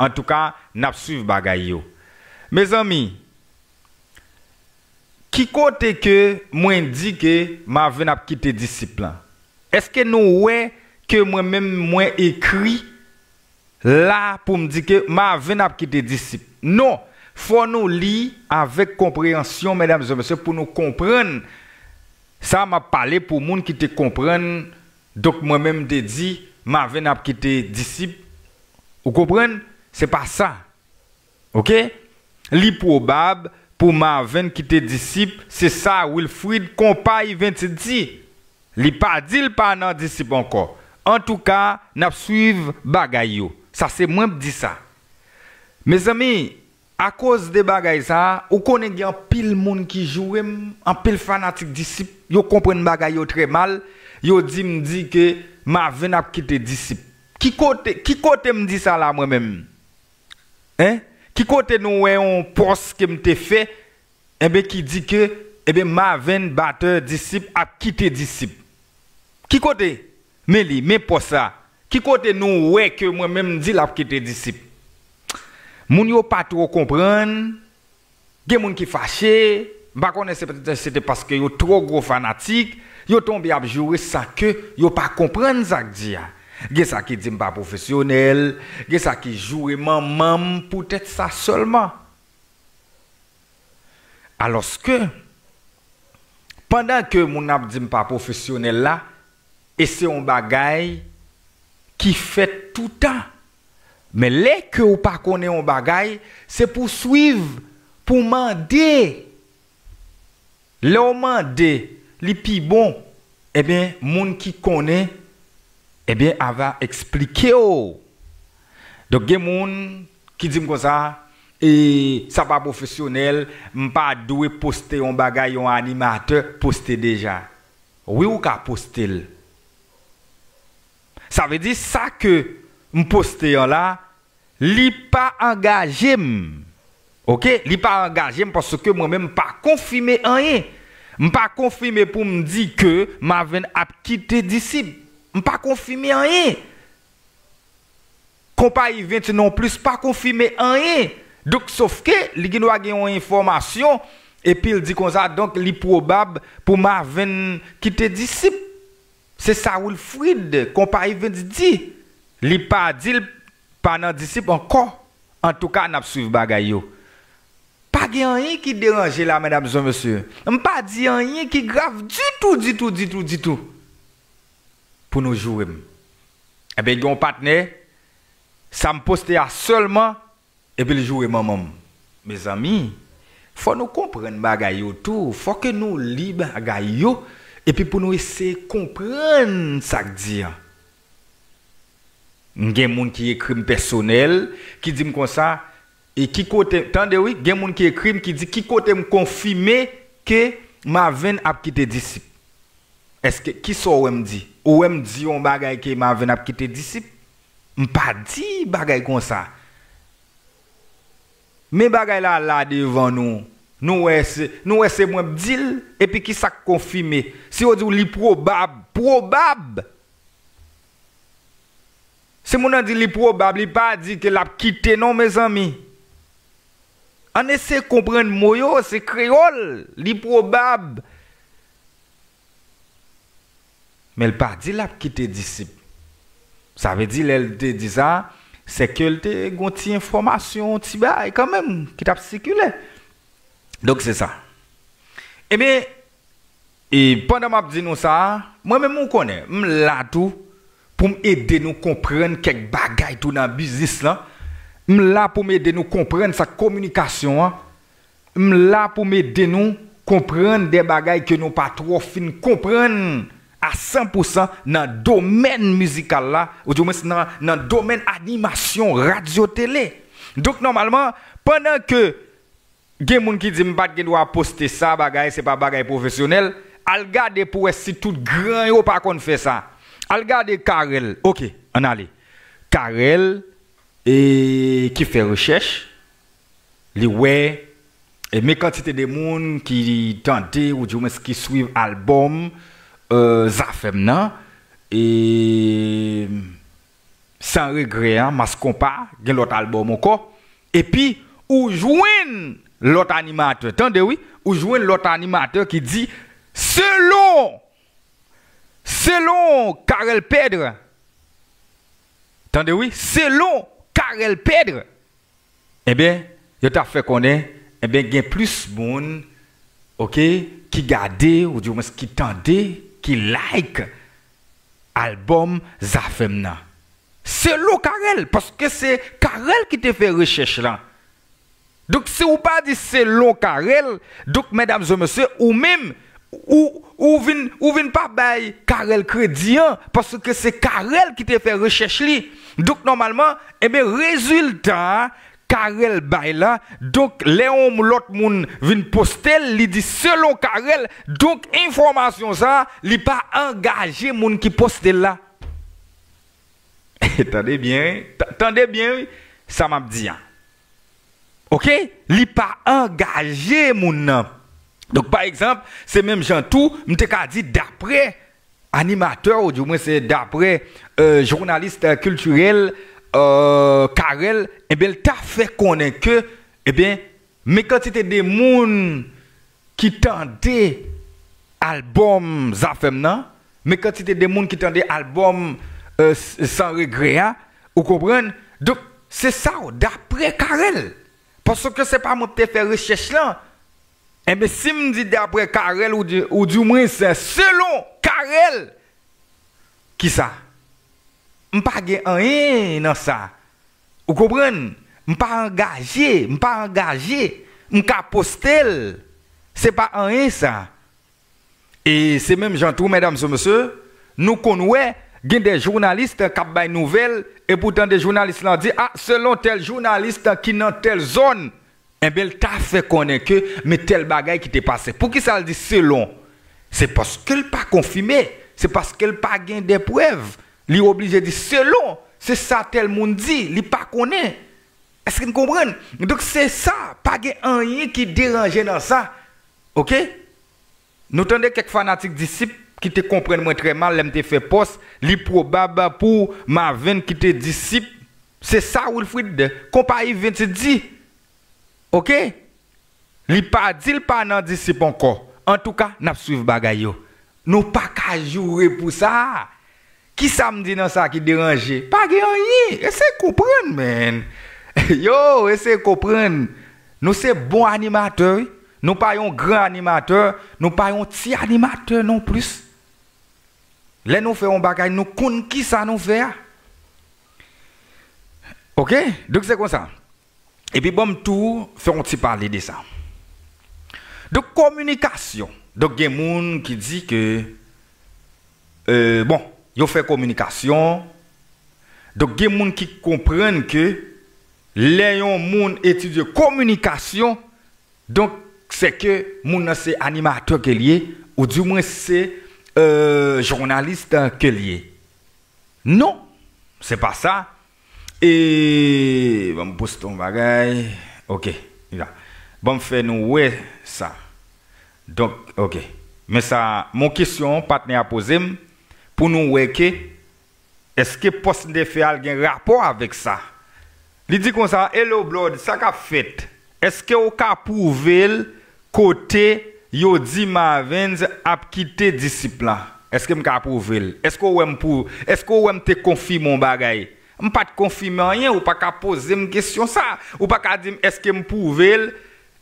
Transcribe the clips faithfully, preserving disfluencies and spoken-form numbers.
Antouka, n ap swiv bagay yo. Mezanmi, ki kote ke mwen di ke Marven ap kite disip lan? Èske nou wè ke mwen menm mwen ekri la pou m di ke Marven ap kite disip? Non, fò nou li avèk konpreyansyon, medam e mesye, pou nou konprann sa m ap pale, pou moun ki te konprann. Donk, mwen menm m te di Marven ap kite disip. Ou konprann? Se pa sa. Oke? Li pwobab pou Marven kite disip, se sa Wilfrid Konpay Ventit di. Li pa di l pa nan disip ankò. Antouka, n ap swiv bagay yo. Sa se mwen k di sa. Mezanmi, akoz de bagay sa a, ou konnen gen anpil moun ki joure m, anpil fanatik disip, yo konprann bagay yo trè mal, yo di m di ke Marven ap kite disip. Ki kote, ki kote m di sa la mwen menm? Hein? Ki kote nou wè yon pòs ke m te fè, enben, ki di ke, enben, Marven, batè disip, ap kite disip? Ki kote? Men li, men pòs la. Ki kote nou wè ke mwen menm m di l ap kite disip? Moun yo pa twò konprann. Gen moun ki fache. M pa konnen se petèt se te paske yo twò gwo fanatik, yo tonbe ap joure san ke yo pa konprann sa k di a. Gen sa ki di m pa pwofesyonèl, gen sa ki joure manman m poutèt sa sèlman. Alòske, pandan ke moun ap di m pa pwofesyonèl la, e se yon bagay ki fèt toutan. Men lè ke w pa konnen yon bagay, se pou w swiv, pou w mande. Lè w mande, li pi bon. Ebyen, moun ki konnen, ebyen, ava eksplike w. Donk, gen moun ki di m konsa, e sa pa pwofesyonèl, m pa dwe poste yon bagay yon animatè poste deja. Wi, ou ka poste l. Sa vle di sa ke m poste an la, li pa angaje m. Oke? Li pa angaje m paske mwen menm m pa konfime anyen. M pa konfime pou m di ke Marven ap kite disip. M pa konfime anyen. Konpayi Ventit nonplis pa konfime anyen. Donk, sofke li gendwa gen yon enfòmasyon, epi l di konsa, donk, li pwobab pou Marven kite disip. Se sa Wilfrid, Konpayi Ventit di. Li pa di l pa nan disip ankò. Antouka, n ap swiv bagay yo. Pa gen anyen ki deranje la, medam e mesye. M pa di anyen ki grav ditou, ditou, ditou, ditou. Pou nou joure m. Ebyen, gen yon patnè, sa m poste a sèlman, epi l joure manman m. Mezanmi, fò nou konprann bagay yo tou. Fò ke nou li bagay yo, epi pou nou eseye konprann sa k di an. M gen moun ki ekri m pèsonèl, ki di m konsa, e ki kote, tande wi, gen moun ki ekri m, ki di ki kote m konfime ke Marven ap kite disip. Èske, kisa w wè m di? Ou wè m di yon bagay ke Marven ap kite disip? M pa di bagay konsa. Men bagay la la devan nou. Nou wè se, nou wè se mwen k di l, epi kisa k konfime? Si yo di w li pwobab, pwobab! Si moun nan di li pwobab, li pa di ke l ap kite non, mezanmi. Ann eseye konprann mo yo, se kreyòl, li pwobab. Men l pa di l ap kite disip. Sa vle di, lè l te di sa, se ke l te gen yon ti enfòmasyon, yon ti bagay kanmenm ki t ap sikile. Donk, se sa. Ebyen, e pandan m ap di nou sa, mwen menm, ou konnen, m la tou pou m ede nou konprann kèk bagay tou nan biznis lan. M la pou m ede nou konprann sa k kominikasyon an. M la pou m ede nou konprann de bagay ke nou pa twò fin konprann a san pou san nan domèn mizikal la, oudimwens nan, nan domèn animasyon radyo tele. Donk, nòmalman, pandan ke gen moun ki di m pa t gen dwa poste sa, bagay, se pa bagay pwofesyonèl, al gade pou wè si tout gran yo pa konn fè sa. Al gade Carel. Oke, ann ale. Carel, e, ki fè rechèch, li wè, e, men kantite de moun ki tande, oudimwens ki swiv albòm, e, Zafèm nan, e, San Regrè an, Mass Konpa, gen lòt albòm ankò. Epi, ou jwenn lòt animatè, tande wi, ou jwenn lòt animatè ki di, selon, selon Carel Pedre, tande wi, selon Carel Pedre, Ebyen, yo t ap fè konnen, ebyen, gen plis moun, oke, ki gade, oudimwens ki tande, ki like albòm Zafèm nan. Selon Carel, paske se Carel ki te fè rechèch lan. Donk, si w pa di selon Carel, donk, medam e mesye, ou menm, ou, ou vin, ou vin pa bay Carel kredi an, paske se Carel ki te fè rechèch li. Donk, nòmalman, ebyen, rezilta Carel bay la, donk, lè yon lòt moun vin poste l, li di selon Carel, donk, enfòmasyon sa, li pa angaje moun ki poste l la. Tande byen, wi. Ta-, tande byen, wi, sa m ap di a. Oke? Li pa angaje moun nan. Donk, pa egzanp, se menm jan tou, m te ka di, daprè animatè, oudimwens se daprè, euh, jounalis, euh, kiltirèl, euh, Carel, ebyen, l ta fè konnen ke, ebyen, men kantite de moun ki tande albòm Zafèm nan, men kantite de moun ki tande albòm, euh, S-, San Regrè a, ou konprann? Donk, se sa, daprè Carel. Paske se pa mwen ki te fè rechèch lan. Enben, si m di daprè Carel, ou di, oudimwens selon Carel, kisa? M pa gen anyen nan sa. Ou konprann? M pa angaje, m pa angaje. M ka poste l. Se pa anyen sa. E se menm jan tou, medam e mesye, nou konn wè, gen de jounalis k ap bay nouvèl, epoutan de jounalis lan di, a, selon tèl jounalis ki nan tèl zòn, enben, l ta fè konnen ke, men tèl bagay ki te pase. Poukisa l di selon? Se paske l pa konfime, se paske l pa gen de prèv. Li oblije di selon, se sa tèl moun di, li pa konnen. Èske n konprann? Donk, se sa, pa gen anyen ki deranje nan sa. Oke? Nou tande kèk fanatik Disip ki te konprann mwen trè mal lè m te fè pòs, li pwobab pou Marven kite Disip. Se sa Wilfrid Konpa Events di. Oke? Li pa di l pa nan Disip ankò. Antouka, n ap swiv bagay yo. Nou pa ka joure pou sa. Kisa m di nan sa ki deranje? Pa gen anyen. Eseye konprann, man. Yo, eseye konprann. Nou se bon animatè, wi. Nou pa yon gran animatè, nou pa yon ti animatè non plis. Lè nou fè yon bagay, nou konn kisa nou fè a. Oke? Donk, se konsa. Epi, ban m tou fè yon ti pale de sa. Donk, kominikasyon. Donk, gen moun ki di ke, euh, bon, yo fè kominikasyon. Donk, gen moun ki konprann ke lè yon moun etidye kominikasyon, donk, se ke moun nan se animatè ke l ye, oudimwens se, euh, jounalis ke l ye. Non, se pa sa. E, ban m poste yon bagay. Oke, la. Ban m fè nou wè sa. Donk, oke. Men sa, mon kesyon, patnè a poze m, pou nou wè ke, èske pòs m te fè a l gen rapò avèk sa? Li di konsa, "Hello, Blood, sa k ap fèt? Èske w ka pwouve l kote yo di Marvens ap kite Disip lan? Èske m ka pwouve l? Èske w wè m pou, èske w wè m te konfime yon bagay?" M pa t konfime anyen, ou pa ka poze m kesyon sa. Ou pa ka di m, èske m pwouve l,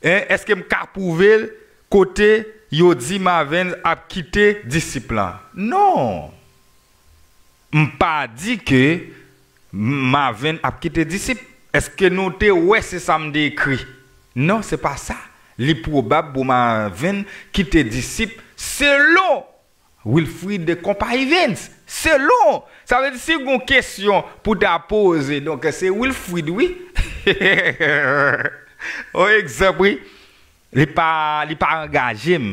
en, èske m ka pwouve l kote yo di Marvens ap kite Disip lan? Non. M pa di ke Marven ap kite Disip. Èske nou te wè se sa m te ekri? Non, se pa sa. Li pwobab pou Marven kite Disip selon Wilfrid Konpa Events. Selon. Sa vle di si gon kesyon pou ta poze, donk se Wilfrid, wi. On egzanp, wi. Li pa, li pa angaje m.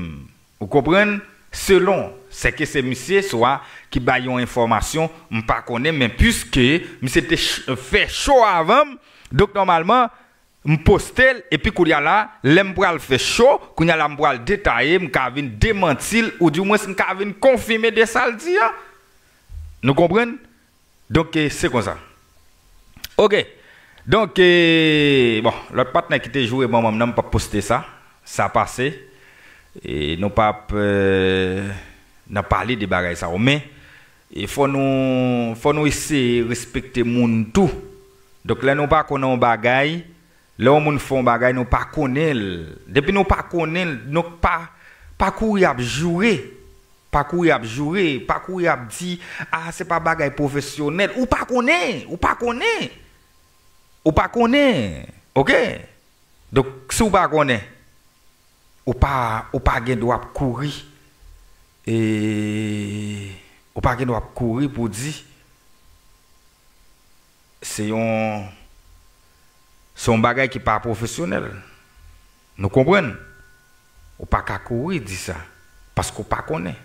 Ou konprann? Selon, se ke se misye swa ki bay yon enfòmasyon, m pa konnen, men piske misye te ch-, fè cho avan m, donk nòmalman, m poste l, epi kounye a la, lè m pral fè cho, kounye a la, m pral detaye, m ka vin demanti l, oudimwens m ka vin konfime de sa l di a. Nou konprann? Donk, eh, se konsa. Ok. Donk, e, bon, lòt patnè ki te joure manman m nan, m p ap poste sa. Sa pase. E nou p ap, e, nan pale de bagay sa yo. Men, e fò nou, fò nou eseye respekte moun tou. Donk, lè nou pa konnen yon bagay, lè yon moun fè yon bagay, nou pa konnen l. Depi nou pa konnen l, nou pa, pa kouri ap joure. Pa kouri ap joure, pa kouri ap di, a, se pa bagay pwofesyonèl. Ou pa konnen, ou pa konnen. Ou pa konnen, ok? Donk, si w pa konnen, ou pa, ou pa gen dwa ap kouri, e, ou pa gen dwa ap kouri pou di, se yon, se yon bagay ki pa pwofesyonèl. Nou konprann? Ou pa ka kouri di sa, paske w pa konnen.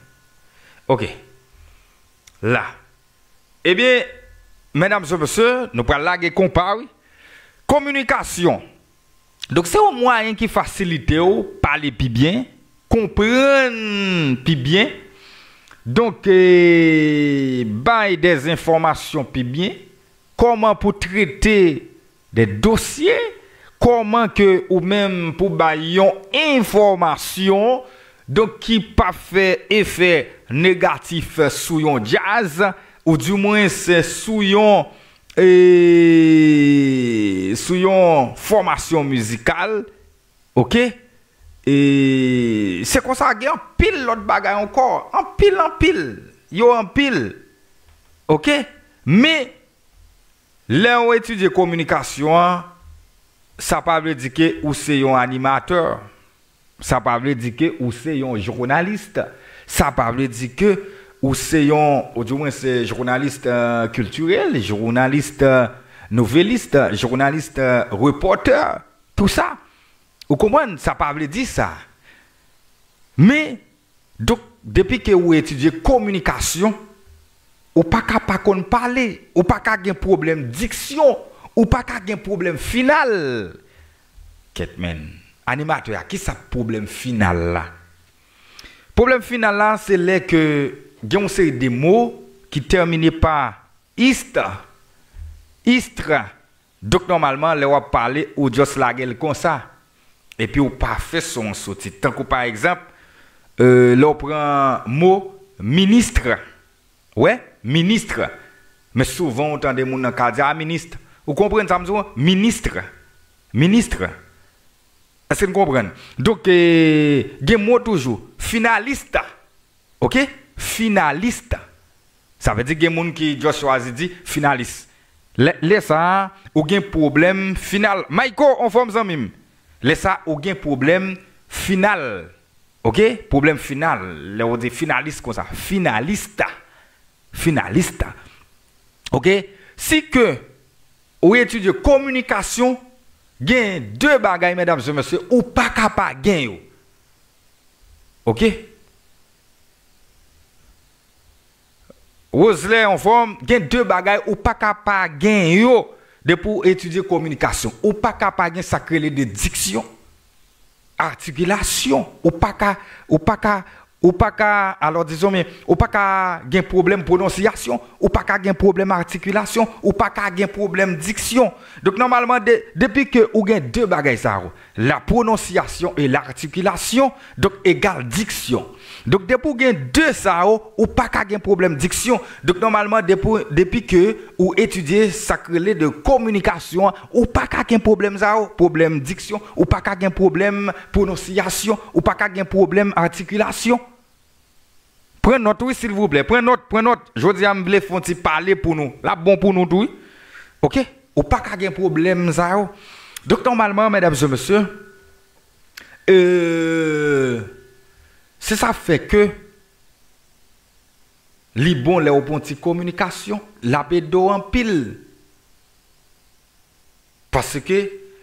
Ok. La. Ebyen, medam e mesye, nou pral lage konpa, wi. Kominikasyon. Donk, se yon mwayen ki fasilite w pale pi byen, konprann pi byen. Donk, e, bay de enfòmasyon pi byen. Kòman pou trete de dosye, kòman ke ou menm pou bay yon enfòmasyon, donk, ki pa fè efè negatif sou yon djaz, ou dimwen se sou yon, e, sou yon fòmasyon mizikal, ok? E se konsa gen anpil lòt bagay ankò, anpil, anpil, yo anpil, ok? Men, lè w etidye kominikasyon an, sa pa vle di ke ou se yon animatè. Sa pa vle di ke ou se yon jounalis. Sa pa vle di ke ou se yon, ou di mwen se jounalis, e, kiltirèl, jounalis, e, nouvelis, jounalis, e, repòtè, tou sa. Ou konprann? Sa pa vle di sa. Men, donk, depi ke ou etidye kominikasyon, ou pa ka pa konn pale, ou pa ka gen pwoblèm diksyon, ou pa ka gen pwoblèm final. Kèt, men, animatè a, ki sa pwoblèm final la? Pwoblèm final la, se lè ke gen yon seri de mo ki tèmine pa ist, istre. Donk, nòmalman, lè w ap pale, ou just lage l konsa. Epi ou pa fè son an soti. Tankou, pa egzanp, e, lè w pran mo ministre. Wè, ministre. Men souvan, ou tande moun nan ka di, a, ministre. Ou konprann sa m di w? Ministre. Ministre. Èske n konprann? Donk, e, gen mo toujou. Finalista. Ok? Finalista. Sa vle di gen moun ki just chwazi di finalis. Lè, lè sa a, ou gen pwoblèm final. Mayko, anfòm, zanmi m? Lè sa a, ou gen pwoblèm final. Ok? Pwoblèm final. Lè w di finalis konsa. Finalista. Finalista. Ok? Si ke ou etidye kominikasyon, gen de bagay, medam e mesye, ou pa ka pa gen yo. Ok? Roselè, anfòm, gen de bagay ou pa ka pa gen yo depi w etidye kominikasyon. Ou pa ka pa gen sa k rele de diksyon, atikilasyon. Ou pa ka, ou pa ka, ou pa ka, alò, dizon, men, ou pa ka gen pwoblèm pwononsiyasyon, ou pa ka gen pwoblèm atikilasyon, ou pa ka gen pwoblèm diksyon. Donk, nòmalman, de, depi ke ou gen de bagay sa yo, la prononciation et l'articulation, donk, egal diksyon. Donk, depi w gen de sa yo, ou pa ka gen pwoblèm diksyon. Donk, nòmalman, depi, depi ke ou etidye sa k rele de kominikasyon an, ou pa ka gen pwoblèm sa yo, pwoblèm diksyon, ou pa ka gen pwoblèm pwononsiyasyon, ou pa ka gen pwoblèm atikilasyon. Pran nòt, wi, silvouplè. Pran nòt, pran nòt. Jodi a, m vle fè yon ti pale pou nou. L ap bon pou nou tou, wi. Ok? Ou pa ka gen pwoblèm sa yo. Donk, nòmalman, medam e mesye, e, se sa fè ke li bon lè w pran ti kominikasyon, l ap ede w anpil. Paske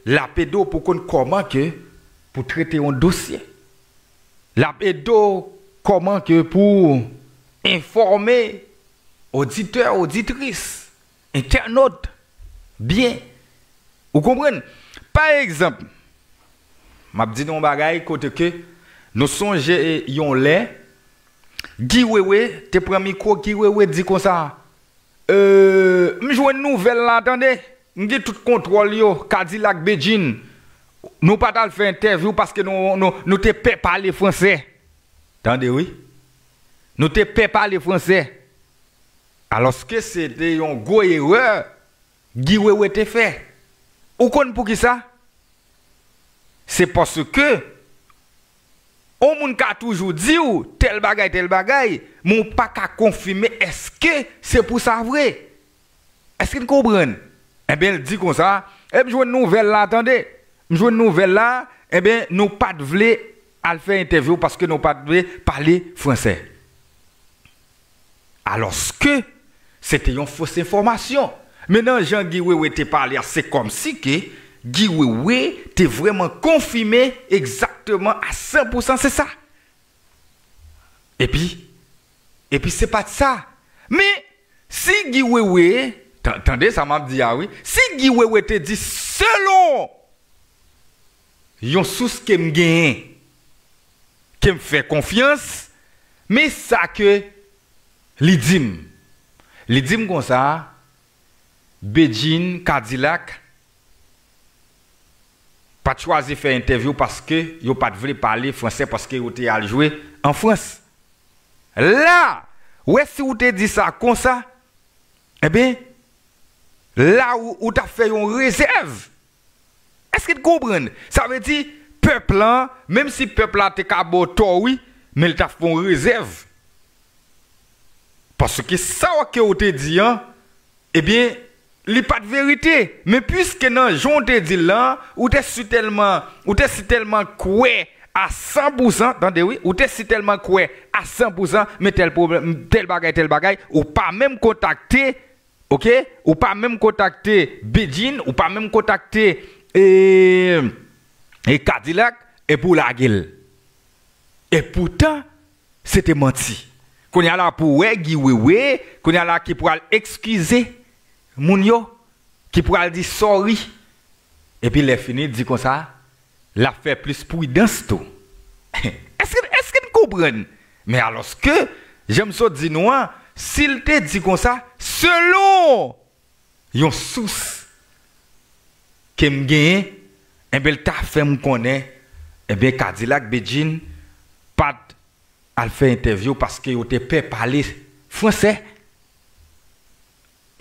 l ap ede w pou konn kòman ke pou trete yon dosye. L ap ede w kòman ke pou enfòme oditè, oditris, entènot byen. Ou konprann? Pa egzanp, m ap di nou yon bagay kote ke nou sonje yon lè, Guy Wewe te pran mikwo, Guy Wewe di konsa, e, m jwenn nouvèl la, tande. M gen tout kontwòl yo, Kadilak, Bedjine. Nou pa t al fè entèvyou paske nou, nou, nou te pè pale fransè. Tande wi. Nou te pè pale fransè. Alòske se te yon gwo erè Guy Wewe te fè. Ou konn poukisa? Se paske yon moun ka toujou di w tèl bagay, tèl bagay, men w pa ka konfime èske se pou sa vre. Èske n konprann? Enben, l di konsa, e m jwenn nouvèl la, tande. M jwenn nouvèl la, enben, nou pa t vle al fè entèvyou paske nou pa t vle pale fransè. Alòske, se te yon fos enfòmasyon. Men nan jan Guy Wewe te pale a, se kòmsi ke Guy Wewe te vrèman konfime egzakteman a san pou san se sa. Epi, epi se pa t sa. Men, si Guy Wewe, tan-, tande sa m ap di a wi, si Guy Wewe te di selon yon sous ke m genyen, ke m fè konfyans, men sa ke li di m. Li di m konsa, Bedjine, Kadilak pa t chwazi fè entèvyou paske yo pa t vle pale fransè paske yo te al jwe an Frans. La, w wè si w te di sa konsa, enben, la ou, ou t ap fè yon rezèv. Èske n konprann? Sa vle di, pèp lan, menm si pèp la te ka ba w tò, wi, men l t ap fè yon rezèv. Paske sa w ke w te di an, ebyen, li pa t verite. Men piske nan jan w te di l lan, ou te sitèlman, ou te sitèlman kwè a san pou san, tande wi, ou te sitèlman kwè a san pou san, men tèl pwoblèm, tèl bagay, tèl bagay, ou pa menm kontakte, oke? Ou pa menm kontakte Bedjine, ou pa menm kontakte, e, e Kadilak, epi w lage l. E poutan, se te manti. Kounye a la pou w wè Guy Wewe, kounye a la ki pral eskize moun yo, ki pral di sorry. Epi lè fini, di konsa, l ap fè plis pridans tou. Èske, èske n konprann? Men alòske, jan m sot di nou an, si l te di konsa, selon yon sous ke m genyen, enben, l ta fè m konnen, enben, Kadilak, Bedjine pa t al fè entèvyou paske yo te pè pale fransè.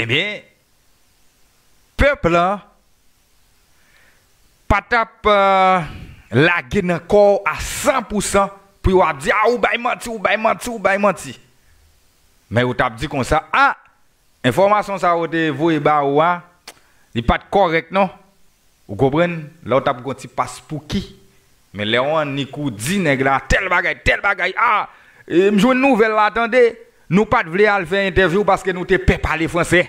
Ebyen, pèp lan pa t ap, euh, lage nan kò w a san pou san pou yo ap di, a, ou bay manti, ou bay manti, ou bay manti. Men yo t ap di konsa, a, enfòmasyon sa yo te voye ba ou a, li pa t kòrèk non. Ou konprann? Lè w t ap gon ti pas pouki. Men lè w annik ou di nèg la, tèl bagay, tèl bagay, a, e, m jwenn nouvèl la, tande, nou pa t vle al fè entèvyou paske nou te pè pale fransè.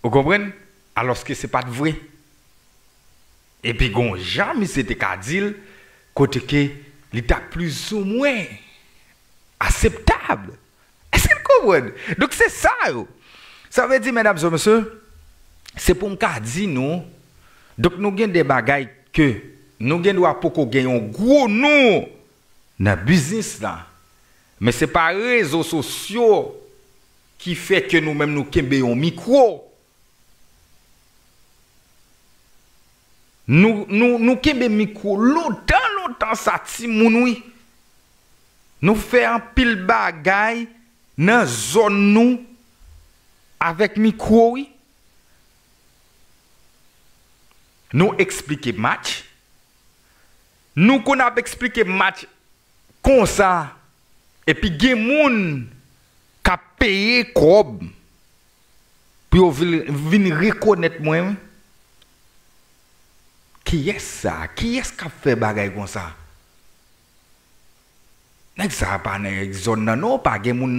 Ou konprann? Alòske se pa t vre. Epi gon jan misye te ka di l, kote ke li t ap plizoumwen aseptab. Èske n konprann? Donk se sa yo. Sa vle di, medam e mesye, se pou m ka di nou, donk nou gen de bagay ke nou gen dwa poko gen yon gwo non nan biznis la. Men se pa rezo sosyo ki fè ke nou menm nou kenbe yon mikwo. Nou, nou, nou kenbe mikwo lontan, lontan sa timoun wi. Nou fè anpil bagay nan zòn nou avèk mikwo wi. Nou eksplike match. Nou konn ap eksplike match konsa. Epi gen moun k ap peye kòb pou yo vin, vin rekonèt mwen wi. Kiyès sa? Kiyès k ap fè bagay konsa? Nèg sa a pa nèg zòn nan non, pa gen moun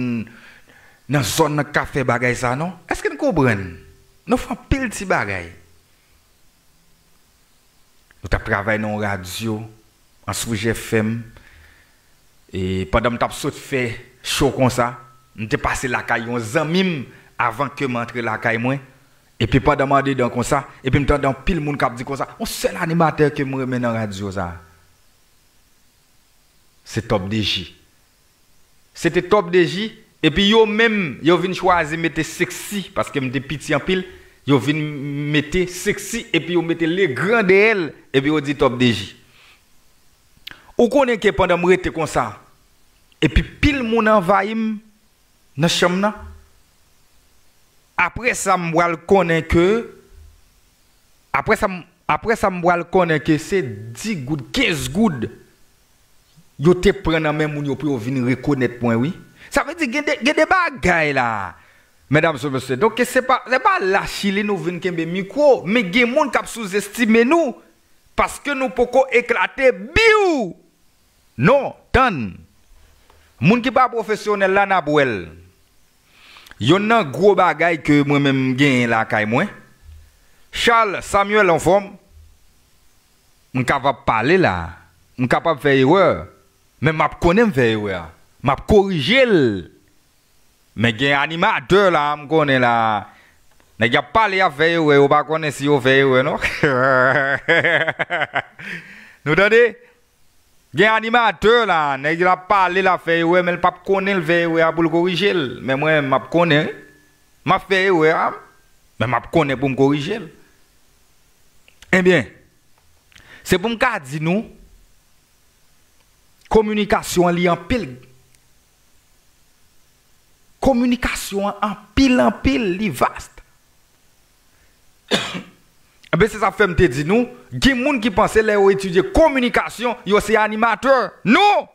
nan zòn nan k ka fè bagay sa non. Èske n konprann? Nou fè anpil ti bagay. Nou t ap travay nan yon radyo, Answouj F M. E pandan m t ap sot fè cho konsa, m te pase lakay yon zanmi m avan ke m antre lakay mwen. Epi pandan m andedan konsa, epi m tande anpil moun k ap di konsa, yon sèl animatè ke m renmen nan radyo sa a, se Top D J. Se te Top D J, epi yo menm, yo vin chwazi mete Sexy, paske m te piti anpil, Yo vin mete sexy epi yo mete Legrand dèyè l, epi yo di Top D J. Ou konnen ke pandan m rete konsa, epi pil moun anvayi m nan chanm nan, apre sa m pral konnen ke, apre sa m, apre sa m pral konnen ke se dis goud, kenz goud yo te pran nan men moun yo pou yo vin rekonèt mwen, wi. Sa vle di gen de, gen de bagay la, medam e mesye. Donk, se pa, se pa la Chili nou vin kenbe mikwo, men gen moun k ap souzestime nou, paske nou poko eklate biw. Non, tann. Moun ki pa pwofesyonèl la, n ap wè l. Yonn nan gwo bagay ke mwen menm m genyen lakay mwen, Charles Samuel anfòm, m kapab pale la, m kapab fè erè, men m ap konnen m fè erè a, m ap korije l. Men gen animatè la, m konnen la, nèg y ap pale, y ap fè erè, yo pa konnen si yo fè erè non. Nou tande? Gen animatè la, nèg la pale, l ap fè erè, men l p ap konnen l fè erè a pou l korije l. Men mwen, m ap konnen, wi. M ap fè erè a, men m ap konnen pou m korije l. Ebyen, se pou m ka di nou, kominikasyon an li anpil. Kominikasyon an anpil, anpil, li vast. Enben, se sa k fè m te di nou, gen moun ki panse lè yo etidye kominikasyon, yo se animatè. Non!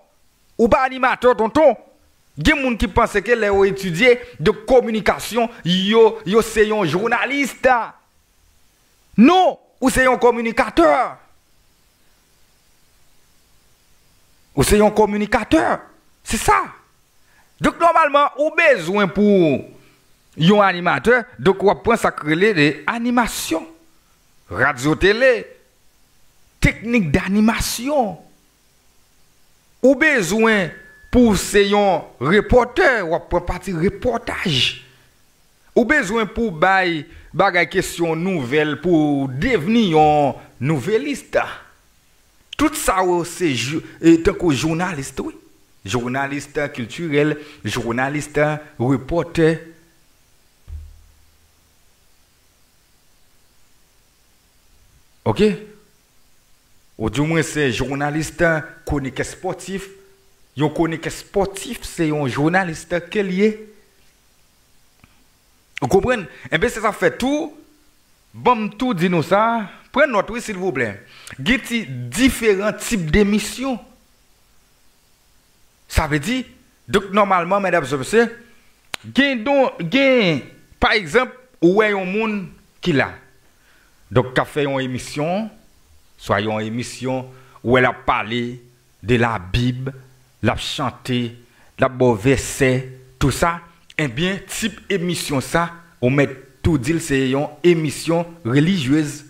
Ou pa animatè, tonton. Gen moun ki panse ke lè yo etidye de kominikasyon, yo, yo se yon jounalis. Non! Ou se yon kominikatè. Ou se yon kominikatè. Se sa. Donk, nòmalman, ou bezwen pou yon animatè, donk w ap pran sa k rele de animasyon. Radyo tele, teknik danimasyon. Ou bezwen pou w se yon repòtè, w ap pran pati repòtaj. Ou bezwen pou w bay bagay kesyon nouvèl pou w devni yon nouvelis. Tout sa yo se jou, e, tankou jounalis tou, wi. Jounalis kiltirèl, jounalis repòtè. Oke? Ou di mwen se jounalis, kwonikè espòtif. Yon kwonikè espòtif, se yon jounalis ke l ye. Ou konprann? Enben, se sa fè tou, ban m tou di nou sa, pran nòt wi, silvouplè. Gen ti diferan tip de emisyon. Sa vle di, donk, nòmalman, medam e mesye, gen don, gen, pa egzanp, ou wè yon moun ki la. Donk, k ap fè yon emisyon, swa yon emisyon, ou wè l ap pale de Labib, l ap chante, l ap ba w vèsè, tou sa, ebyen, tip emisyon sa, ou mèt tou di l se yon emisyon relijyez.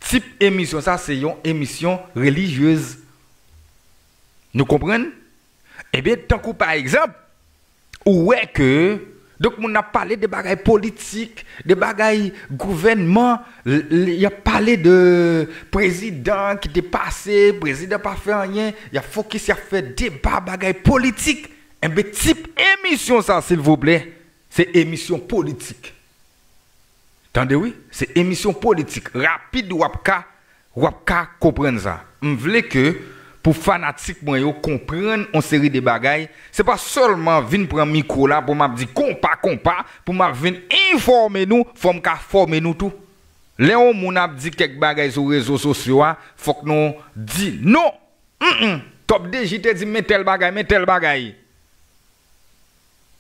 Tip emisyon sa, se yon emisyon relijyez. Nou konprann? Ebyen, tankou pa egzanp, ou wè ke, donk, moun ap pale de bagay politik, de bagay gouvènman, l-, l-, y ap pale de prezidan ki te pase, prezidan pa fè anyen, y ap fokis, y ap fè deba bagay politik. Enben, tip emisyon sa, silvouplè, se emisyon politik. Tande wi, se emisyon politik. Rapid, w ap ka, w ap ka konprann sa. M vle ke pou fanatik mwen yo konprann yon seri de bagay, se pa sèlman vin pran mikwo la pou m ap di konpa, konpa, pou m ap vin enfòme nou, fò m ka fòme nou tou. Lè yon moun ap di kèk bagay sou rezo sosyo a, fòk nou di non. Mm, mm. Top D J te di men tèl bagay, men tèl bagay.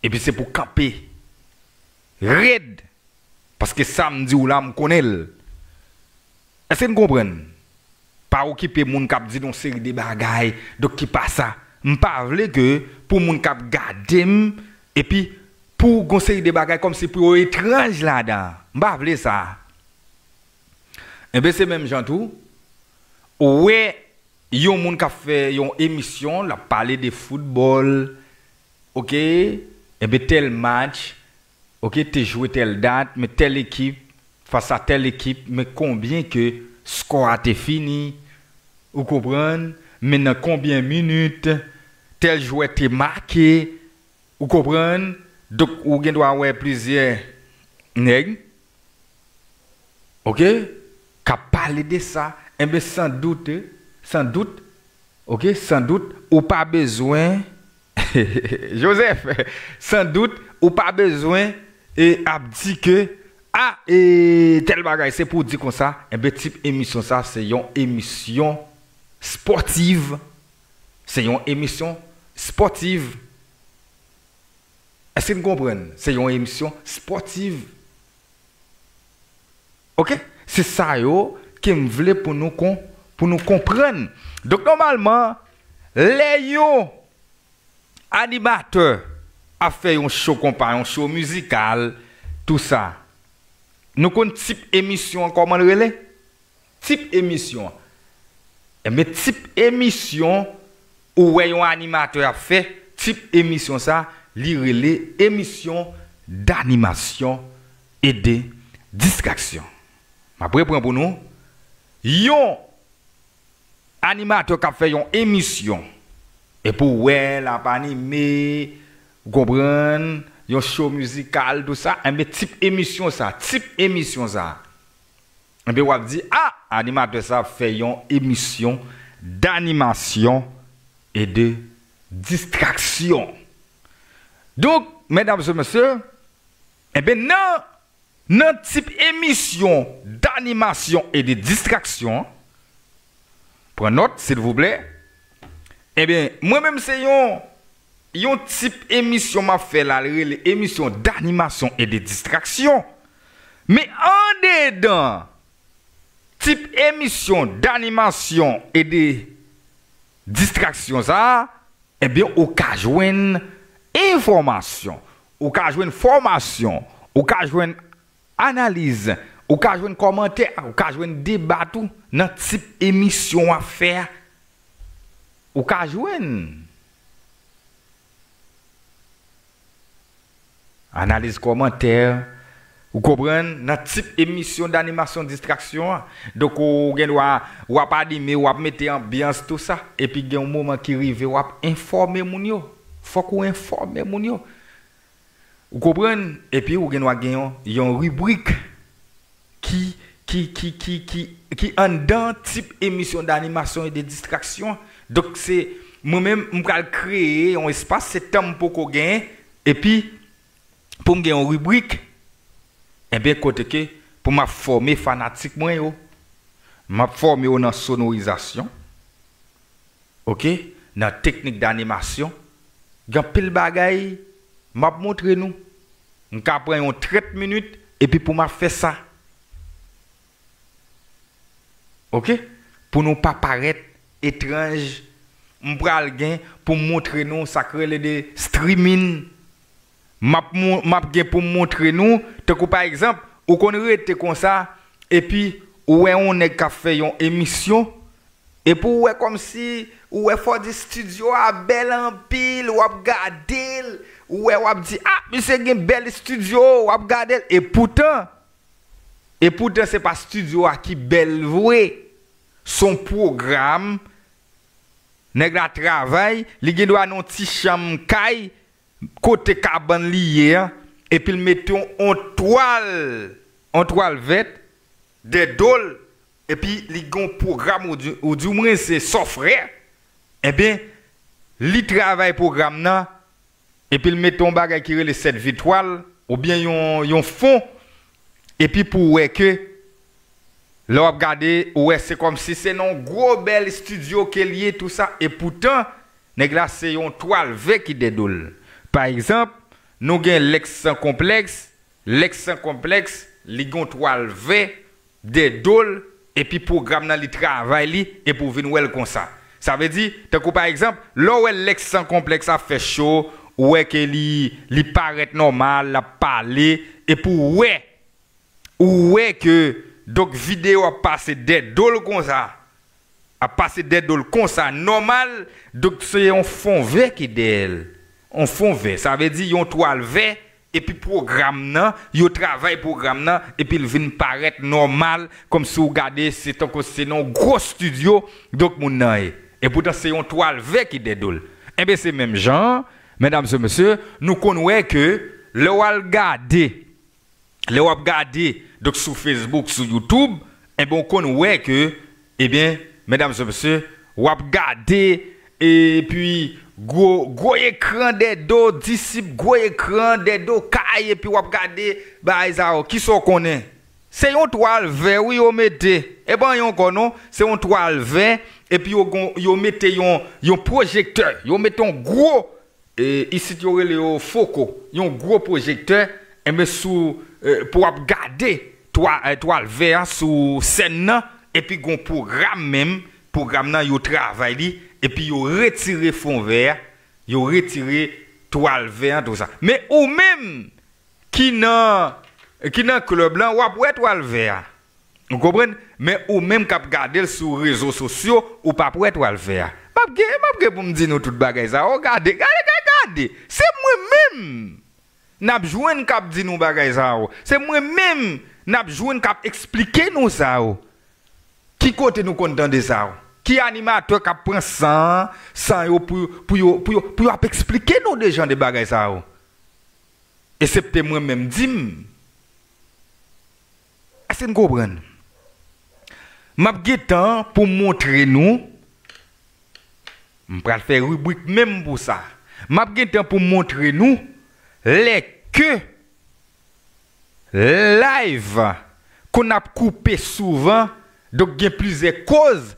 Epi se pou kanpe rèd. Paske sa m di w la, m konnen l. Èske n konprann? Pa okipe moun k ap di n yon seri de bagay, donk ki pa sa. M pa vle ke pou moun k ap gade m, epi pou gon seri de bagay kòmsi pou yo etranj ladan. M pa vle sa. Enben, se menm jan tou, ou wè yon moun k ap fè yon emisyon, l ap pale de foutbòl, oke, enben tèl match, oke, te jwe tèl dat, men tèl ekip, fas a tèl ekip, men konbyen ke skò a te fini, ou konprann, men nan konbyen minit, tèl jwè te make, ou konprann, donk ou gen dwa wè plizyè nèg, oke, k ap pale de sa, enben, san dout, san dout, oke, san dout, ou pa bezwen, Joseph, san dout, ou pa bezwen e ap di ke, a, e tèl bagay, se pou w di konsa, enben, tip emisyon sa, se yon emisyon spòtiv. Se yon emisyon spòtiv. Èske n konprann? Se yon emisyon spòtiv. Oke? Se sa yo ke m vle pou nou kon, pou nou konprann. Donk, nòmalman, lè yon animatè ap fè yon cho konpa, yon cho mizikal, tou sa, nou konn tip emisyon an kòman l rele? Tip emisyon an. Enben, tip emisyon ou wè yon animatè ap fè, tip emisyon sa, li rele emisyon d'animation et de distraction. M ap repran pou nou. Yon animatè k ap fè yon emisyon, epi w wè l ap anime, ou konprann, yon cho mizikal, tou sa, enben, tip emisyon sa, tip emisyon sa. Enben, w ap di, a, animatè sa ap fè yon emisyon d'animation et de distraction. Donk, medam e mesye, enben, nan, nan tip emisyon d'animation et de distraction, pran nòt, silvouplè. Enben, mwen menm se yon, yon tip emisyon m ap fè la, l rele emisyon d'animation et de distraction. Men andedan tip emisyon d'animation et de distraction sa a, ebyen, ou ka jwenn enfòmasyon, ou ka jwenn fòmasyon, ou ka jwenn analiz, ou ka jwenn kòmantè, ou ka jwenn deba tou nan tip emisyon w ap fè a. Ou ka jwenn analiz, kòmantè, ou konprann, nan tip emisyon d'animation distraction an. Donk, ou gen dwa, w ap anime, w ap mete anbyans, tou sa, epi gen yon moman ki rive, w ap enfòme moun yo. Fòk ou enfòme moun yo. Ou konprann? Epi ou gen dwa gen yon, yon ribrik ki, ki, ki, ki, ki, ki anndan tip emisyon d'animation et de distraction. Donk, se mwen menm, m pral kreye yon espas, se tan m poko genyen, epi pou m gen yon ribrik, enben, kote ke pou m ap fòme fanatik mwen yo. M ap fòme yo nan sonorizasyon, oke, nan teknik d'animation. Gen anpil bagay m ap montre nou. M ka pran yon trant minit, epi pou m ap fè sa. Oke? Pou nou pa parèt etranj, m pral gen pou m montre nou sa k rele de streaming. M ap mon-, m ap gen pou m montre nou, tankou pa egzanp, ou konn rete konsa, epi ou wè yon nèg k ap fè yon emisyon, epi ou wè kòmsi, ou wè fò di estidyo a bèl anpil, w ap gade l, ou wè, w ap di, a, misye gen bèl estidyo, w ap gade l, e poutan, e poutan se pa estidyo a ki bèl vre, se yon pwogram, nèg la travay, li gen dwa nan yon ti chanm kay, kote kabann li ye a, epi l mete yon, yon twal, yon twal vèt dèyè do l, epi li gen yon pwogram, ou di, ou di mwen se sòfrè, enben, li travay pwogram nan, epi l mete yon bagay ki rele sèt vitwal, oubyen yon, yon fon, epi pou w wè ke lè w ap gade, ou wè se kòmsi se nan yon gwo bèl estidyo ke l ye, tou sa, e poutan, nèg la se yon twal vè ki dèyè do l. Pa egzanp, nou gen Lèks San Konplèks, Lèks San Konplèks, li gen yon twal vè dèyè do l, epi pwogram nan li travay li, epi w vin wè l konsa. Sa vle di, tankou pa egzanp, lè w wè Lèks San Konplèks ap fè cho, ou wè ke li, li parèt nòmal, l ap pale, epi w wè, ou wè ke, donk, videyo ap pase dèyè do l konsa, ap pase dèyè do l konsa, nòmal, donk, se yon fon vè ki dèyè l. Yon fon vè, sa vle di yon twal vè, epi pwogram nan, yo travay pwogram nan, epi l vin parèt nòmal, kòmsi w gade, se tankou se nan yon gwo estidyo, donk, moun nan ye. Epoutan, se yon twal vè ki dèyè do l. Enben, se menm jan an, medam e mesye, nou konn wè ke lè w al gade, lè w ap gade, Donk, sou Facebook, sou YouTube, enben, w konn wè ke, ebyen, medam e mesye, w ap gade, epi gwo, gwo ekran dè do disip, gwo ekran dè do kay, epi w ap gade bagay sa yo. Kisa w konnen? Se yon twal vè, wi, yo mete. E pa anyen ankò, non. Se yon twal vè, epi yo gon, yo mete yon, yon pwojektè. Yo mete yon gwo, e, isit yo rele yo foko. Yon gwo pwojektè, enben, sou, e, pou w ap gade twa-, e, twal vè a sou sèn nan, epi gon pwogram menm, pwogram nan yo travay li, epi yo retire fon vè a, yo retire twal vè a, tou sa. Men ou menm, ki nan, ki nan klèb lan, w ap wè twal vè a. Ou konprann? Men ou menm k ap gade l sou rezo sosyo, ou p ap wè twal vè a. M ap gen, m ap gen pou m di nou tout bagay sa yo. Gade, gade, gade, gade. Se mwen menm n ap jwenn k ap di nou bagay sa yo. Se mwen menm n ap jwenn k ap eksplike nou sa yo. Ki kote nou konn tande sa yo? Ki animatè k ap pran san, san yo pou, pou yo, pou yo, pou yo ap eksplike nou de jan de bagay sa yo? Esepte mwen menm di m. Èske n konprann? M ap gen tan pou m montre nou. M pral fè ribrik menm pou sa. M ap gen tan pou m montre nou lè ke live konn ap koupe souvan, donk gen plizyè koz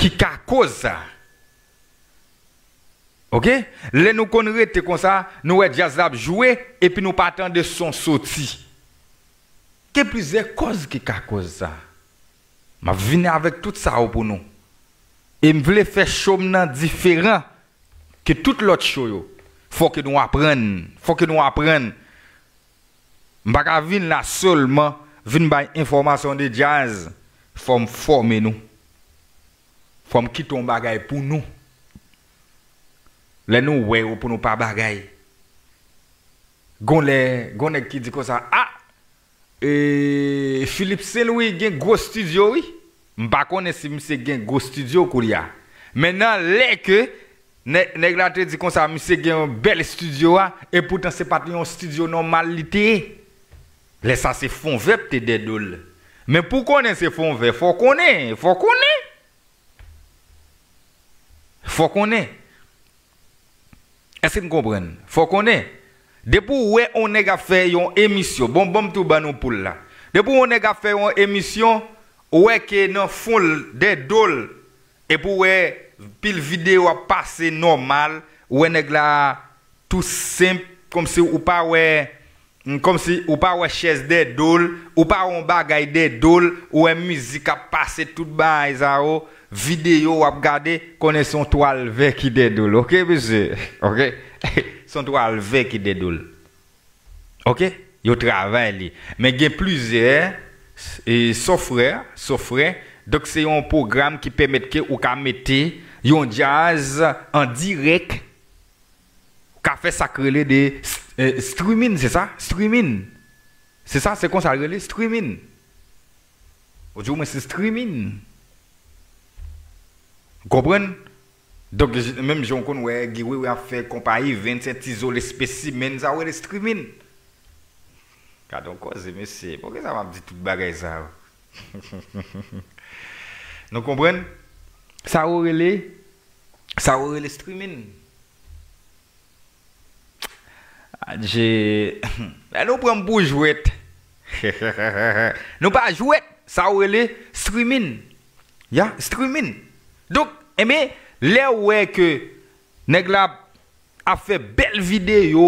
ki ka koz sa. Oke? Lè nou konn rete konsa, nou wè djaz la ap jwe, epi nou pa tande son soti. Gen plizyè kòz ki ka koz sa. M ap vini avèk tout sa yo pou nou. E m vle fè cho m nan diferan ke tout lòt cho yo. Fò ke nou aprann. Fò ke nou aprann. M pa ka vin la sèlman, vin bay enfòmasyon de djaz. Fò m fòme nou. Fò m kite yon bagay pou nou. Lè nou wè yo pou nou pa bagay. Gon lè, gon nèg ki di konsa, a, e, Philippe Saint Louis gen gwo estidyo, wi. M pa konnen si misye gen gwo estidyo koulye a. Men nan lè ke nè-, nèg la te di konsa, misye gen yon bèl estidyo a, e poutan se pa t yon estidyo nòmal li te ye. Lè sa se fon vè te dèdo l. Men pou konnen se fon vè, fò konnen, fò konnen. Fò konnen. Èske n konprann? Fò konnen. Depi w wè yon nèg ap fè yon emisyon, bon, bon, m tou ban nou poul la. Depi w wè yon nèg ap fè yon emisyon, ou wè ke nan fon l, dèdo l, epi w wè pil videyo ap pase nòmal, ou wè nèg la tou senp, kòmsi ou pa wè, kòmsi ou pa wè chèz dèdo l, ou pa wè yon bagay dèdo l, ou wè mizik ap pase tout bagay sa yo, videyo w ap gade, konnen se yon twal vè ki dèdo l, oke, mesye? Oke? Se yon twal vè ki dèdo l. Oke? Yo travay li. Men gen plizyè, e, software, software. Donk, se yon pwogram ki pèmèt ke ou ka mete yon djaz an dirèk. Ou ka fè sa k rele de, e, streaming, se sa? Streaming. Se sa, se konsa l rele, streaming. Ou di w, men se streaming. Ou konprann? Donk, j-, menm jan w konn wè Guy Wewe ap fè konpa Event, se ti zo le spécimen, sa w rele streaming. Gade yon koze, mesye. Poukisa m ap di tout bagay sa yo? Nou konprann? Sa yo rele, sa yo rele streaming. Adje, lè nou pran m pou jwèt. Nou pa jwèt, sa yo rele streaming. Ya, streaming. Donk, enben, lè w wè ke nèg la ap fè bèl videyo,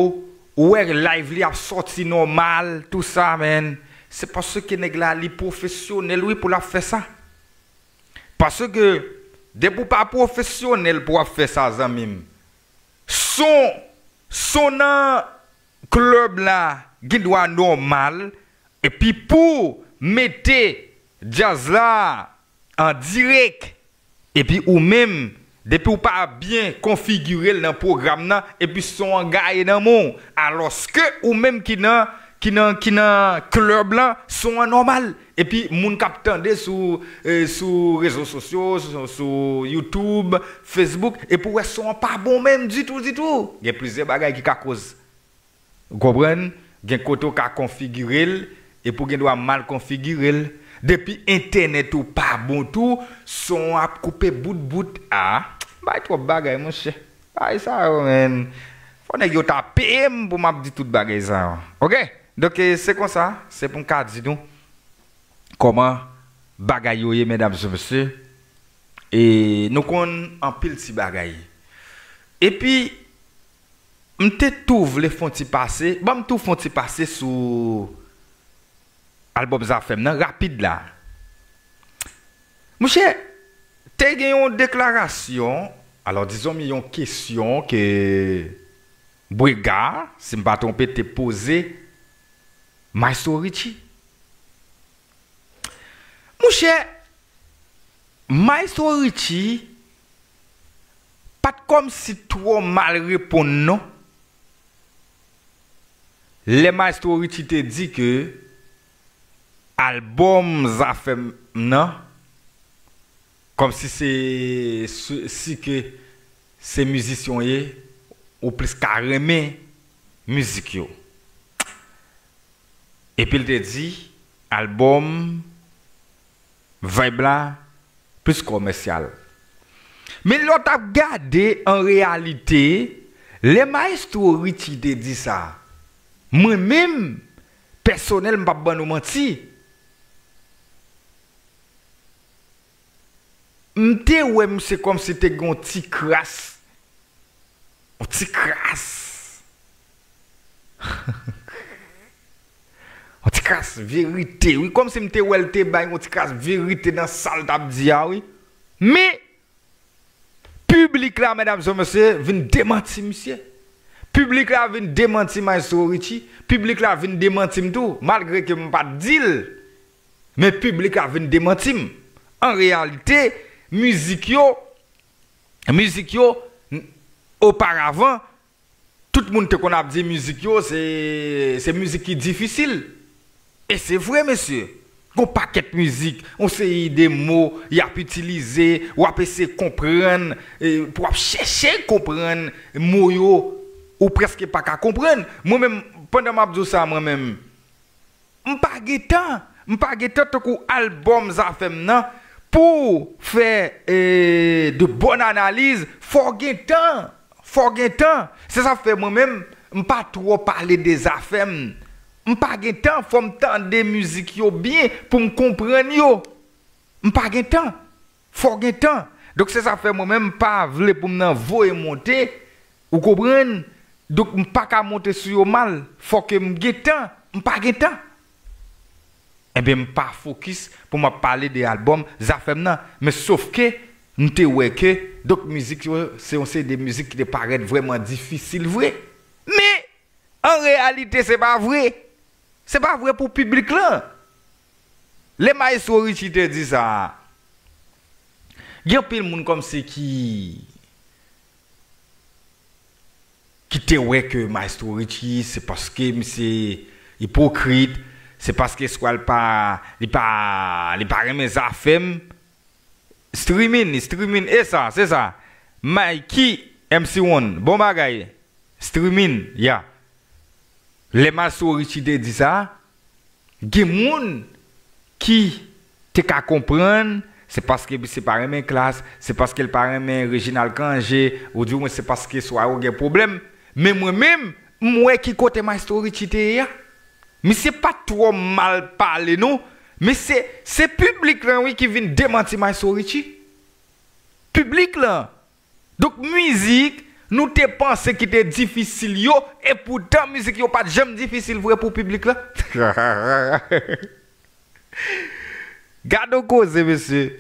ou wè live li ap sòti nòmal, tou sa, man, se paske nèg la, li pwofesyonèl, wi, pou l ap fè sa. Paske, depi w pa pwofesyonèl pou w ap fè sa, zanmi m, son, son nan klèb la gen dwa nòmal, epi pou w mete djaz la an dirèk, epi ou menm, depi w pa byen konfigire l nan pwogram nan, epi son an gaye nan men w, alòske ou menm ki nan, ki nan, ki nan klèb lan, son an nòmal. Epi moun k ap tande sou, e, sou rezo sosyo, sou, sou YouTube, Facebook, epi w wè son an pa bon menm ditou, ditou. Gen plizyè bagay ki ka koz. Ou konprann? Gen kote w ka konfigire l, Epi w gen dwa mal konfigire l. Depi entènèt ou pa bon tou, son w ap koupe bout bout. Ah, bay twòp bagay, monchè. Bay sa yo, menn. Fò nèg yo ta peye m pou m ap di tout bagay sa yo. Oke? Donk, eh, se konsa, se pou m ka di nou kòman bagay yo ye, medam e mesye. E nou konn anpil ti bagay. Epi, m te tou vle fè yon ti pase, ban m tou fè yon ti pase sou albòm Zafèm nan, rapid la. Monchè, te gen yon deklarasyon, alò, dizon m yon kesyon ke Bwega, si m pa twonpe, te poze Maestro Richie. Monchè, Maestro Richie pa t kòmsi twò mal reponn non. Lè Maestro Richie te di ke albòm Zafèm nan, kòmsi se, si, si ke se mizisyen w ye, ou plis ka renmen mizik yo. Epi l te di, albòm Vibe la plis kòmèsyal. Men lè w t ap gade an reyalite, lè Maestro Richie te di sa, mwen menm, pèsonèl, m p ap ban nou manti, m te wè misye kòmsi te gen yon ti kras, yon ti kras, yon ti kras verite, wi. Kòmsi m te wè l te bay yon ti kras verite nan sa l t ap di a, wi. Men, piblik la, medam e mesye, vin demanti misye. Piblik la vin demanti Maestro Richie. Piblik la vin demanti m tou, malgre ke m pa t di l. Men piblik la vin demanti m. An reyalite, mizik yo, mizik yo, n-, oparavan, tout moun te konn ap di mizik yo, se, se mizik ki difisil. E se vre, mesye. Gon pakèt mizik, yon seri de mo y ap itilize, w ap eseye konprann, e, pou w ap chèche konprann mo yo, ou prèske pa ka konprann. Mwen menm, pandan m ap di w sa, mwen menm, m pa gen tan, m pa gen tan tankou albòm Zafèm nan, pou w fè, e, de bòn analiz, fò w gen tan, fò w gen tan. Se sa k fè mwen menm, m pa twò pale de Zafèm. M pa gen tan, fò m tande mizik yo byen pou m konprann yo. M pa gen tan. Fò w gen tan. Donk, se sa k fè mwen menm, m pa vle pou m nan voye monte, ou konprann? Donk, m pa ka monte sou yo mal. Fò ke m gen tan. M pa gen tan. Enben, m pa fokis pou m ap pale de albòm Zafèm nan. Men sof ke, m te wè ke, donk, mizik yo, se yon seri de mizik ki te parèt vrèman difisil vre. Men, an reyalite, se pa vre. Se pa vre pou piblik lan. Lè Maestro Richie te di sa, gen anpil moun kòmsi ki, ki te wè ke Maestro Richie, se paske misye ipokrit, se paske swa l pa, li pa, li pa renmen Zafèm. Streaming, streaming, e sa, se sa. Mikey M C One, bon bagay. Streaming, ya. Lè Maestro Richie te di sa, gen moun ki te ka konprann, se paske misye pa renmen Klass, se paske l pa renmen Reginald Cangé, oudimwen se paske swa yo gen pwoblèm. Men mwen menm, m wè ki kote Maestro Richie te ye a. Misye pa t twò mal pale non, men se, se piblik lan wi ki vin demanti Maestro Richie. Piblik lan. Donk mizik, nou te panse ki te difisil yo, epoutan mizik yo pa t janm difisil vre pou piblik lan. Gade yon koze, mesye.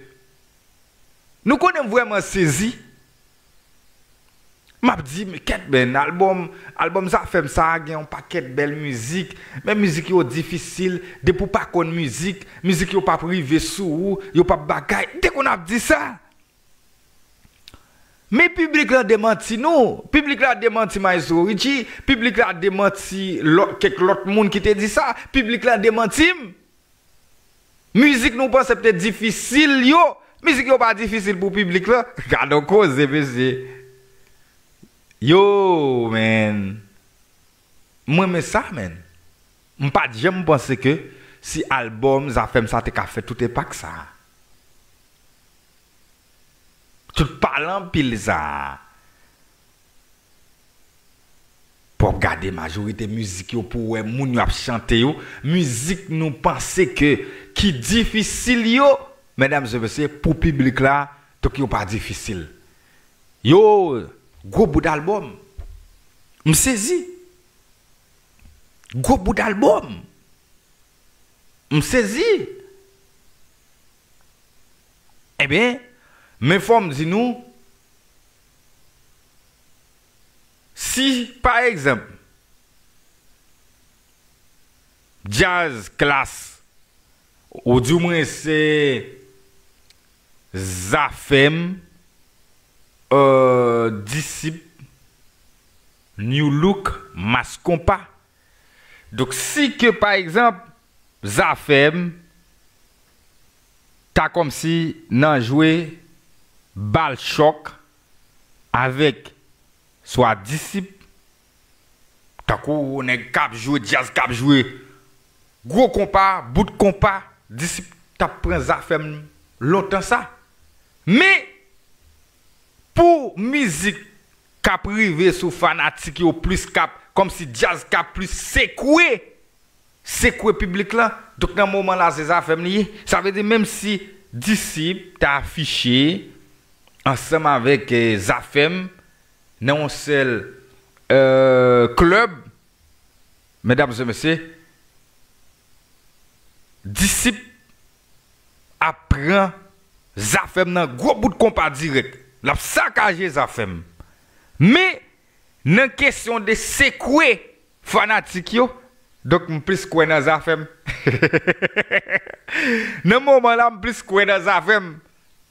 Nou konnen m vrèman sezi. M ap di, men kèt, men albòm, albòm Zafèm sa a gen yon pakèt bèl mizik, men mizik yo difisil, depi w pa konn mizik, mizik yo p ap rive sou ou, yo p ap bagay. M te konn ap di sa. Men piblik lan demanti nou, piblik la demanti Maestro Richie, piblik la demanti lò-, kèk lòt moun ki te di sa, piblik la demanti m. Mizik nou panse te difisil yo, mizik yo pa difisil pou piblik lan. Gade yon koze, mesye. Yo, man. Mwen renmen sa, man. M pa t janm panse ke si albòm Zafèm sa te ka fè tout enpak sa a. Tout pale anpil sa a. Pou w ap gade majorite mizik yo, pou w wè moun yo ap chante yo, mizik nou panse ke ki difisil yo, medam e mesye, pou piblik la, donk yo pa difisil. Yo, gwo bout albòm. M sezi. Gwo bout albòm. M sezi. Ebyen, men fò m di nou, si, pa egzanp, djaz klas, ou di mwen se Zafèm, euh, Disip, New Look, Mas Konpa. Donk, si ke, pa egzanp, Zafèm ta kòmsi nan jwe bal chòk avèk swa Disip, tankou nèg k ap jwe djaz, k ap jwe gwo konpa, bout konpa, Disip t ap pran Zafèm lontan sa. Men, pou mizik k ap rive sou fanatik yo plis, k ap, kòmsi djaz k ap plis sekwe, sekwe piblik lan. Donk, nan moman la, se Zafèm li ye. Sa vle di, menm si Disip ta afiche ansanm avèk, eh, Zafèm nan yon sèl, eh, klèb, medam e mesye, Disip ap pran Zafèm nan gwo bout konpa dirèk. L ap sakaje Zafèm. Men, nan kesyon de sekwe fanatik yo, donk m plis kwè nan Zafèm. Nan moman la, m plis kwè nan Zafèm.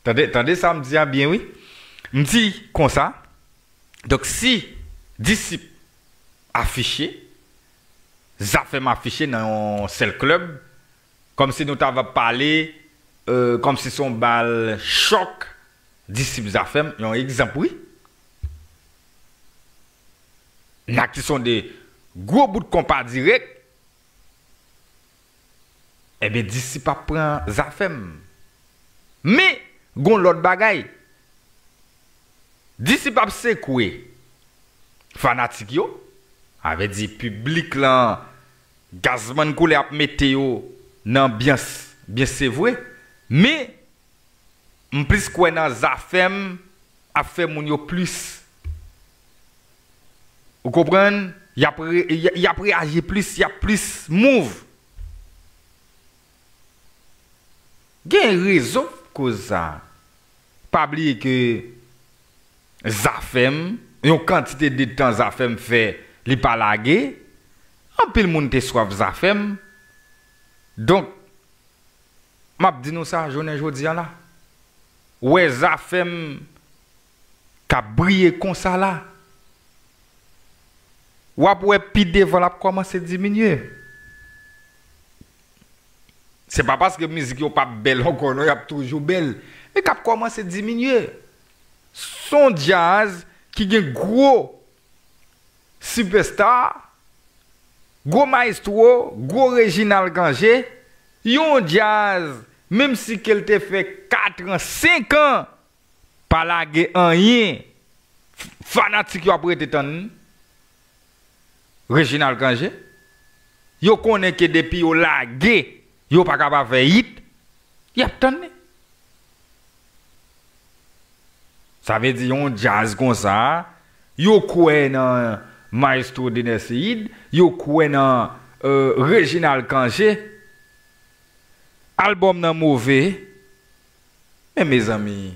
Tande, tande sa m di a byen, wi. M di konsa, donk, si Disip afiche, Zafèm afiche nan yon sèl klèb, kòmsi nou ta va pale, euh, kòmsi se yon bal chòk, Disip Zafèm, yon egzanp, wi. N a ki sonde gwo bout konpa dirèk, ebyen, Disip ap pran Zafèm. Men, gon lòt bagay. Disip ap sekwe fanatik yo, avè di piblik lan, Gazman Koulè ap mete yo nan anbyans, byen se vre, men m plis kwè nan Zafèm ap fè moun yo plis, ou konprann, y ap re-, y, y ap reyaji plis, y ap plis move. Gen rezon pou koz sa. Pa bliye ke Zafèm, yon kantite de tan Zafèm fè li pa lage, anpil moun te swaf Zafèm. Donk, m ap di nou sa, jounen jodi a la, wè Zafèm k ap briye konsa la, w ap wè pi devan l ap kòmanse diminye. Se pa paske mizik yo p ap bèl ankò non, y ap toujou bèl. Men k ap kòmanse diminye. S on djaz ki gen gwo sipèsta, gwo mayestwo, gwo Reginald Cangé, yon djaz, menm si ke l te fè kat an, senk an, pa lage anyen, f-, fanatik yo ap rete tann li. Reginald Cangé, yo konnen ke depi yo lage, yo pa ka pa fè hit, y ap tann li. Sa vle di yon djaz konsa, yo kwè nan Maestro Dener Ceide, yo kwè nan, euh, Reginald Cangé. Albòm nan move, men mezanmi,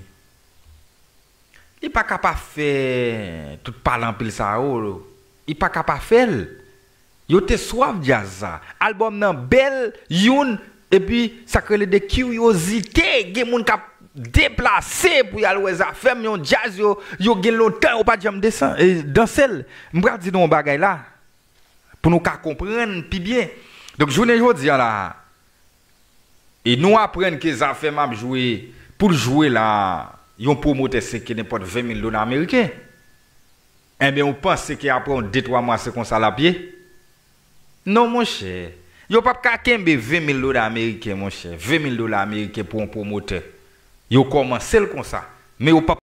li pa ka pa fè tout pale anpil sa yo, li pa ka pa fè l. Yo te swaf djaz sa. Albòm nan bèl, youn, epi sa k rele de kiryozite, gen moun k ap deplase pou y al wè Zafèm, yon djaz yo, yo gen lontan yo pa t janm desan-, eh, danse l. M pral di nou yon bagay la, pou nou ka konprann pi byen. Donk, jounen jodi a la, e nou aprann ke Zafèm ap jwe, pou l jwe la, yon pwomotè se ke nenpòt ven mil dola ameriken. Enben, ou panse ke apre yon de twa mwa, se konsa l ap ye? Non, monchè. Yo p ap ka kenbe ven mil dola ameriken, monchè. Ven mil dola ameriken pou yon pwomotè. Yo kòmanse l konsa. Men yo p ap